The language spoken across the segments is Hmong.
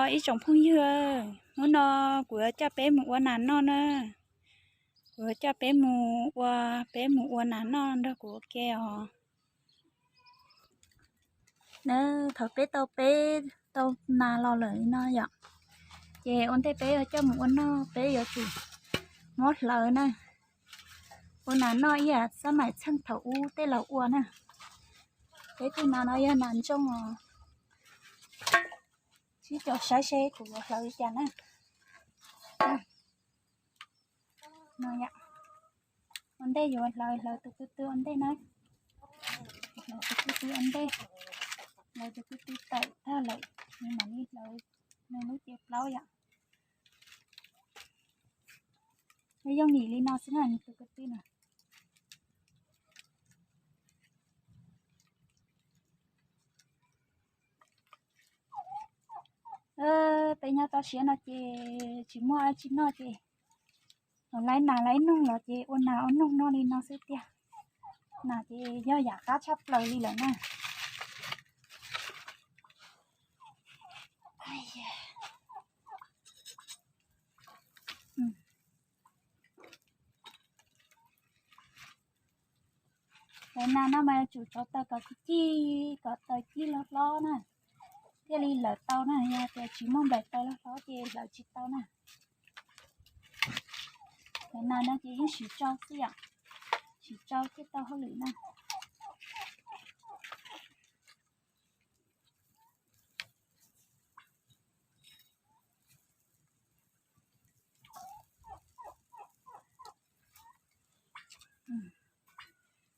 Ib tsoom phooj ywg, hnub no kuv yuav coj peb mus ua nas noj na. Kuv yuav coj peb mus ua, peb mus ua nas noj nrog kuv ua ke os. Na, thaum peb tau, peb tau nas los lawm li no yom, ces ua ntej peb yuav coj mus ua noj peb yuav tsum muab hlawv na. Ua nas noj ib yam xab maim txheej thaum ub tej laus ua na. Peb tej nas no yog nas ntsooj os. Sib cog saib seb kuv yuav hlawv li cas na. No yom, ua ntej yuav hlawv, hlawv tus ko tw ua ntej na. Hlawv tus ko tw ua ntej, hlawv tus ko tw tawm tag lawm, mam li hlawv nws lub cev plaub yom. Nws yooj yim li no xwb na, nws tus ko tw na. Peb nyob toj siab no ces tsis muaj dab tsi noj ces laib nas laib noog los ces ua nas ua noog noj li no xwb tiag. Nas ces yog yam qab tshaj plaws li lawm na. Hlawv nas no mas yuav tsum tsau taws kom cig, kom taws cig hlob hlob na, thiaj li hlawv tau na. Yog tias tsis muaj nplaim taws hlob hlob ces hlawv tsis tau na. Hlawv nas no ces yeej siv tsau xwb yom, siv tsau thiaj tau hauj lwm na.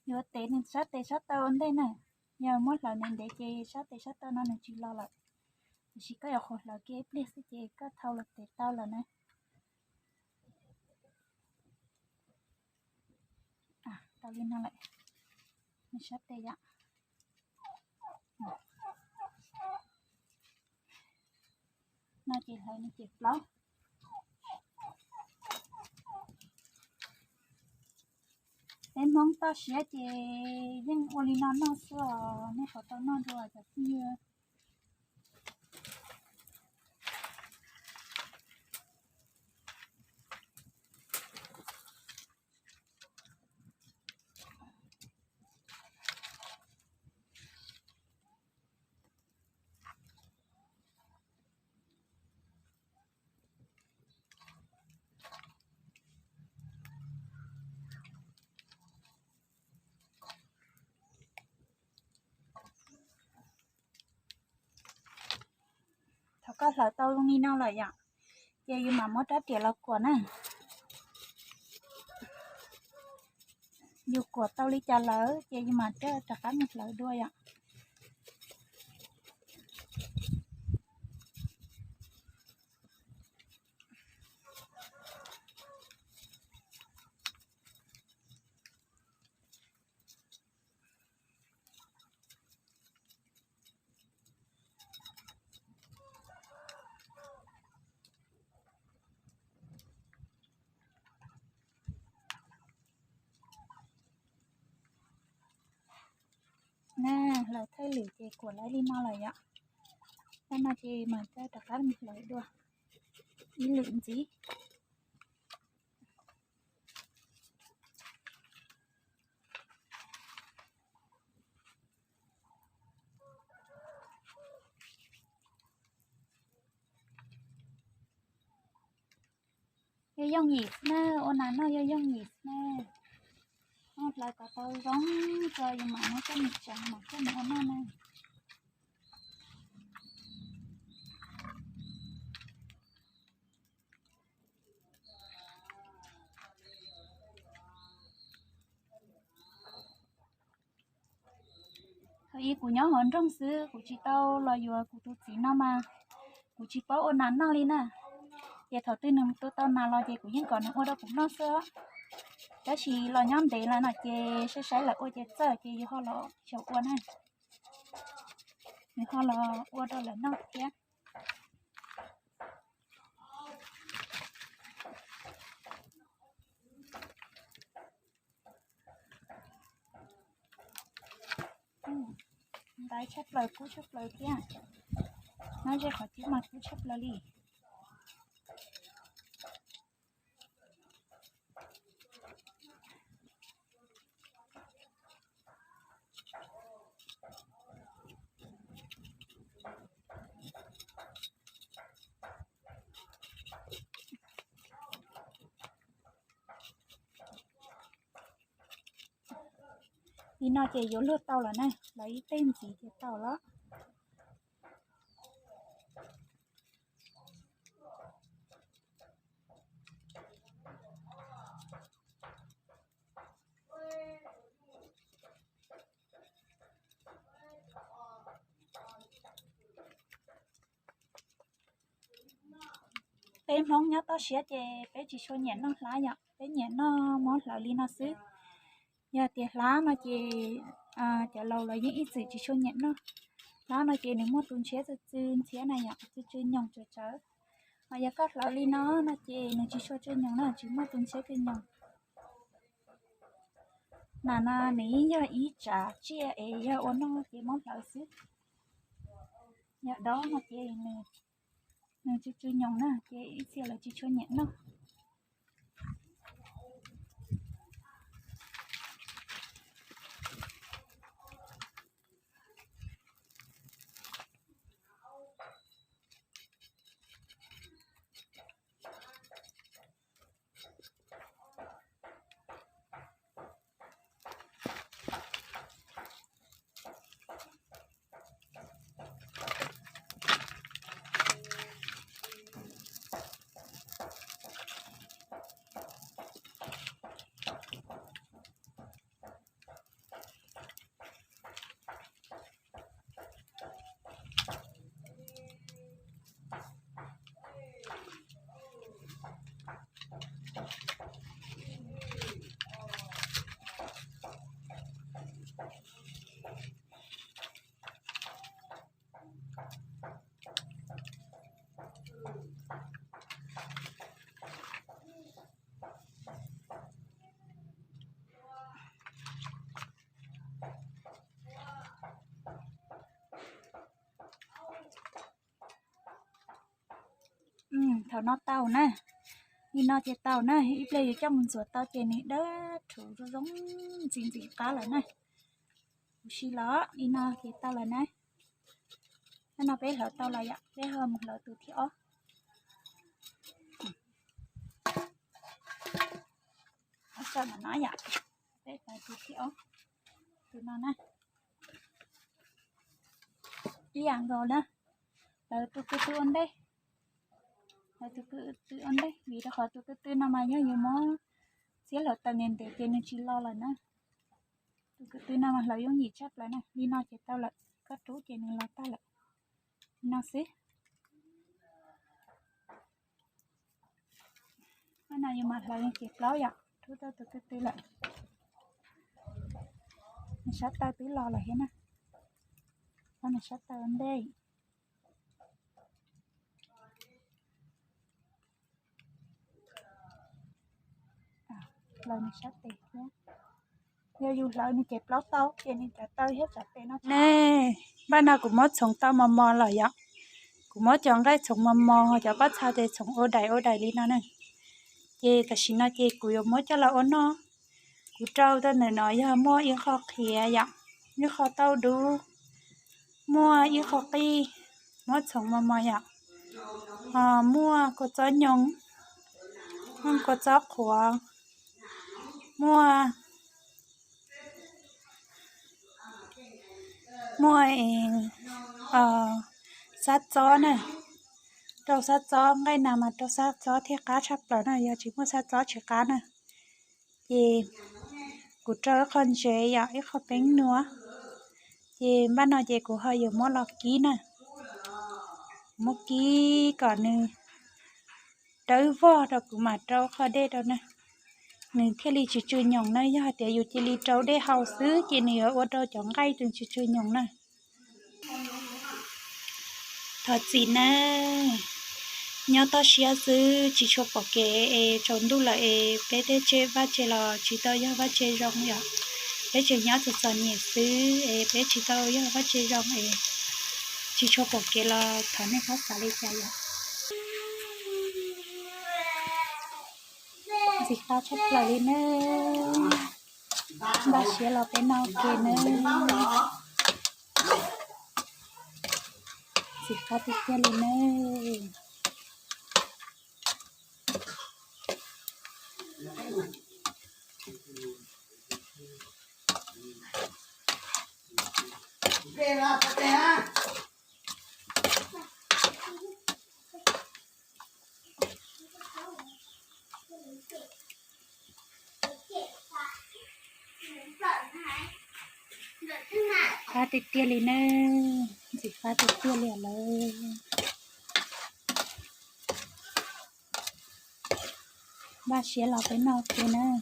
Yuav tev nws sab tes sab taw ua ntej na. Yog muab hlawv ntev ntev ces sab tes sab taw no nws tsis los lawm. Tiam sis koj yuav qhuav hlawv kiag ib pliag xwb ces koj thau los tev tau lawm na. Tau li no lawm, nws sab tes yom. No ces hlawv nws cev plaub. Peb Hmoob toj siab ces yeej ua li no noj xwb os, nej puas tau noj dua cov phooj ywg? Thaum koj hlawv tau zoo li no lawm yom, ces yus mam muab rab riam los kuam na. Yus kuam tau li cas lawm ces yus mam coj rov qab mus hlawv dua yom. Na, hlawv thawj lwm ces kuam laib li no lawm yom. Tag no ces mam coj rov qab mus hlawv dua ib lwm ntxiv. Yog yooj yim xwb na, ua nas noj yog yooj yim xwb na. Noj hlawv kom tau zoo tso yus mam muab coj mus tsev mam coj mus ua noj na. Thaum ub kuv nyob hauv nroog xwb, kuv tsis tau los yuav kuv tus txiv no mas kuv tsis paub ua nas noj li na. Ces thaum twg nws tua tau nas los ces kuv yeej kom nws ua rau kuv noj xwb. Tab sis los nyob ntev lawm no ces saib saib lawv ua ces txawj ces yus ho los xyaum ua na. Nws ho los ua rau lawv noj thiab. Ntaiv tshaj plaws, kub tshaj plaws thiab. Nyob ze qhov cub mas kub tshaj plaws li. Li no ces yuav luag tau lawm na, lawv ib teg ntxiv ces tau lawm. Peb Hmoob nyob toj siab ces peb tsis tshua nyiam noj hlab yom, peb nyiam noj mob hlawv li no xwb. Yog tias hlab no ces cov laus los yeej ib txwm tsis tshua nyiam noj. Hlab no ces nws muaj tus ntshiab txwj txwj ntxhiab na yom, txwj txwj nyoos tsawv tsawv. Ho yog koj hlawv li no no ces nws tsis tshua txwj nyoos na, tsis muaj tus ntshiab txwj nyoos. Nas no nws yeej yog ib tsav tsiaj es yog ua noj ces mob hlawv xwb. Yog dob no ces nws txwj txwj nyoos na ces ib txhia lawv tsis tshua nyiam noj. Thaum no tau na, li no ces tau na, ib pliag yus coj mus ntxuav tau ces nws dawb rhuv zoo zoo ntxim ntxim qab lawm na. Kuv si los li no ces tau lawm na. Hnub no peb hlawv tau lawm yom, peb ho mus hlawv tus thib ob. Ov, no yom, peb hlawv tus thib ob, tus no na. Ib yam nkaus na, hlawv tus ko tw ua ntej, hlawv tus ko tw ua ntej, vim rau qhov tus ko tw no mas yog yus muab txiab hlawv tawm ntev ntev ces nws tsis lo lawm na. Tus ko tw no mas hlawv yooj yim tshaj plaws na, li no ces tau lawm, koj rub ces nws los tag lawm. Li no xwb. Qhov no yus mam hlawv ces plaub yom, rub tau tus ko tw lawm. Nws sab taw twb los lawm thiab na. Rub nws sab taw ua ntej. Hlawv nws sab tes thiab. Yog yus hlawv nws ces plaub tau ces nws cov taw thiab cov tes no ne. Npaj no kuv muab txhoov tau mos mos lawm yom. Kuv muab cov nqaij txhoov mos mos, cov pob txha ces txhoov ua daim ua daim li no na. Ces tam sim no ces kuv yuav muab coj los ua noj. Kuv rau tau ntawm no yog muaj ib qho qhiav yom, ib qho tauj dub, muaj ib qho qij, muab txhoov mos mos yom. Ho muaj kua txob nyoos, muaj kua txob qhuav, muaj, muaj xab txob na. Rau xab txob, nqaij nas mas rau xab txob thiaj qab tshaj plaws na, yog tsis muaj xab txob tsis qab na. Ces kuv rau ib qho ntsev yom, ib qho peeb nuav. Ces npaj no ces kuv ho yuav muab los kib na. Kuv muab kib kom nws dawb vog rau kuv mam rau qho dej rau na. Nws thiaj li tsis tsw nyoos na, yog hais tias yus cia li rau dej hau xwb ces nws yuav ua rau cov nqaij tsis tsw nyoos na. Thov txim na, nyob toj siab xwb tsis tshua pom kev es tsaus ntuj lawm es peb tej tse vaj tse los tsis tau yog vaj tse zoo yom. Peb tseem nyob txom txom nyem xwb es peb tsis tau yog vaj tse zoo es tsis Tsis tshua pom kev los thov nej pab xav li cas yom. Ntxim qab tshaj plaws li nawb. Npaj siav los peb noj ua ke nawb. Ntxim qab tiag tiag li nawb. Qab tiag tiag li nawb, ntxim qab tiag tiag li lawm. Npaj siav los peb noj ua ke nawb.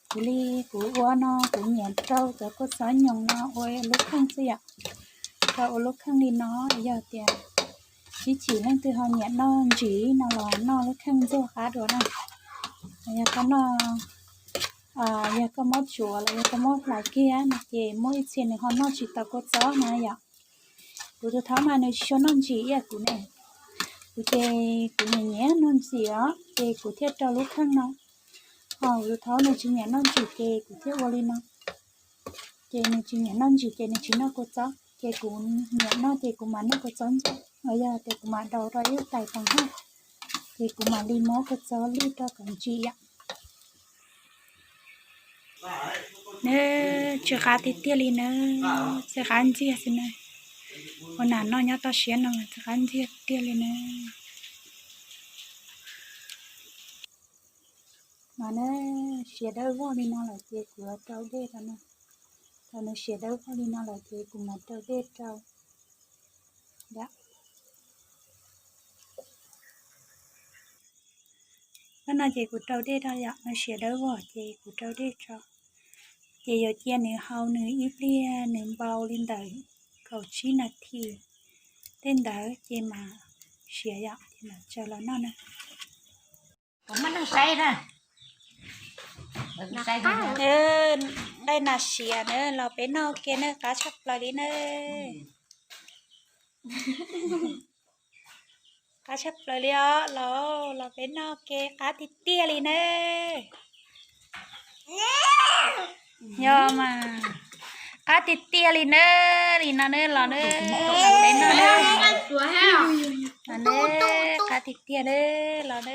Kuv li kuv ua no kuv nyiam rau cov kua txob nyoos no ua lub kheej xwb yom. Rau ua lub kheej li no, yog tias ib chim leej twg ho nyiam noj ntsim no los noj lub kheej ntxuag qab dua na. Yog koj noj, yog koj muab tsuav los yog koj muab hlais kiag no ces muaj ib txhia nws ho noj tsis tau kua txob na yom. Kuv tus thaub mas nws tsis tshua noj ntsim ib yam kuv ne. Kuv ces kuv nyiam nyiam noj ntsim os, ces kuv thiaj rau lub kheej no. Ho kuv tus thaub nws tsis nyiam noj ntsim ces kuv thiaj ua li no. Ces nws tsis nyiam noj ntsim ces nws tsis noj kua txob, ces kuv nyiam noj ces kuv mam noj kua txob ntxuag, los yog tias kuv mam daus rau ib tais pos haj, ces kuv mam li muab kua txob lwj rau kom ntsim yom. Nws tsis qab tiag tiag li nawb, tsis qab ntxiag xwb na. Ua nas noj nyob toj siab no mas tsis qab ntxiag tiag li nawb. Mas nws siav dawb vog li no lawm ces kuv yuav rau dej rau na. Thaum nws siav dawb vog li no lawm ces kuv mam rau dej rau. Hnub no ces kuv rau dej rau yom, nws siav dawb vog ces kuv rau dej rau. Ces yuav cia nws hau nws ib pliag nws npau li ntawm kaum tsib nas this tej ntawd ces mam siav yom, ces mam tsaws los noj na. Nqaij nas siav na, los peb noj ua ke na, qab tshaj plaws li na. Qab tshaj plaws li os, los los peb noj ua ke qab tiag tiag li na. Yog mas, qab tiag tiag li na, li no na los na, los peb noj na. Los na, qab tiag tiag na, los na.